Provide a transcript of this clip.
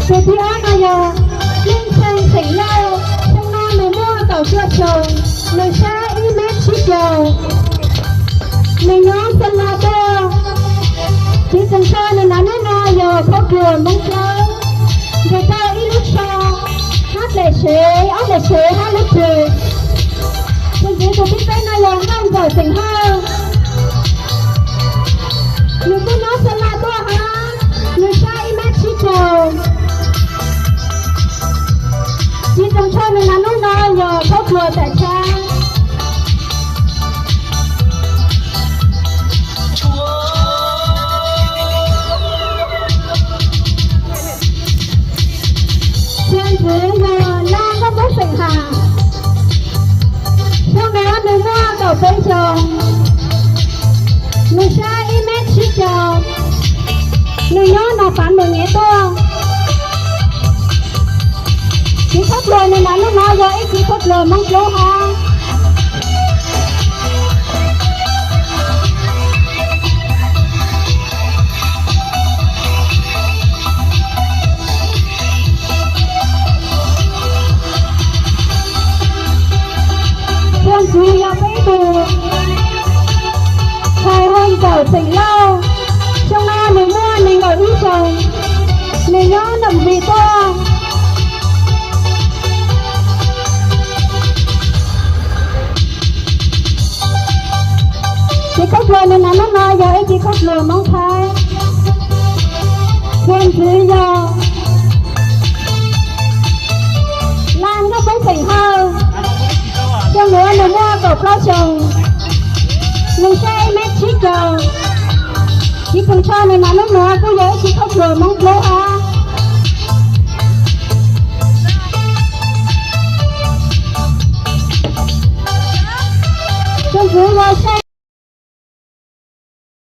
Tus thib ob no yog Leej Xeem Lauj, xyoo no nws muaj kaum cuaj xyoos, nws sab ib mev tsib caug, nws nyob Xeev Las tuaj. Tsiv txoos tsho nws hnav hnub no yog khaub dluag Hmoob Dlawb, nrog rau ib lub tsho, hab dlaim sev, ob dlaim sev hab lub pwg. Tus ntxiv tus thib peb no yog Nkauj Ntxawm Xeem Hawj, nws kuj nyob Xeev Las tuaj hab, nws sab ib mev tsib caug. Tsiv txoos tsho nws hnav hnub no yog khaub dluag Tam Tsab. Txhia ntxwv yog Laj Nkauj Hmoob Xeem Ham, xyoo no nws muaj kaum peb xyoos, nws sab ib mev tsib caug, nws nyob Nom Fav Mem Ngev tuaj. Tsiv khaub dluag nws hnav hnub no yog ib tsiv khaub dluag Hmoob Dlub hab. Txhia ntxwv yog peb tus, Thais Hawj Ntxawm Xeem Lauj, xyoo no nws muaj nees nkaum ib xyoos, nws nyob Nram Vim tuaj. Tsiv khaub dluag nws hnav hnub no yog ib tsiv khaub dluag Hmoob Thaib. Txhia ntxwv yog Laj Nkauj Hmoob Xeem Hawj, xyoo nuav nws muaj kaum plaub xyoos, nws sab ib mev tsib caug. Tsiv txoos tsho nws hnav hnub nuav kuj yog ib tsiv khaub dluag Hmoob Dlub hab. Txhia ntxwv yog Xeem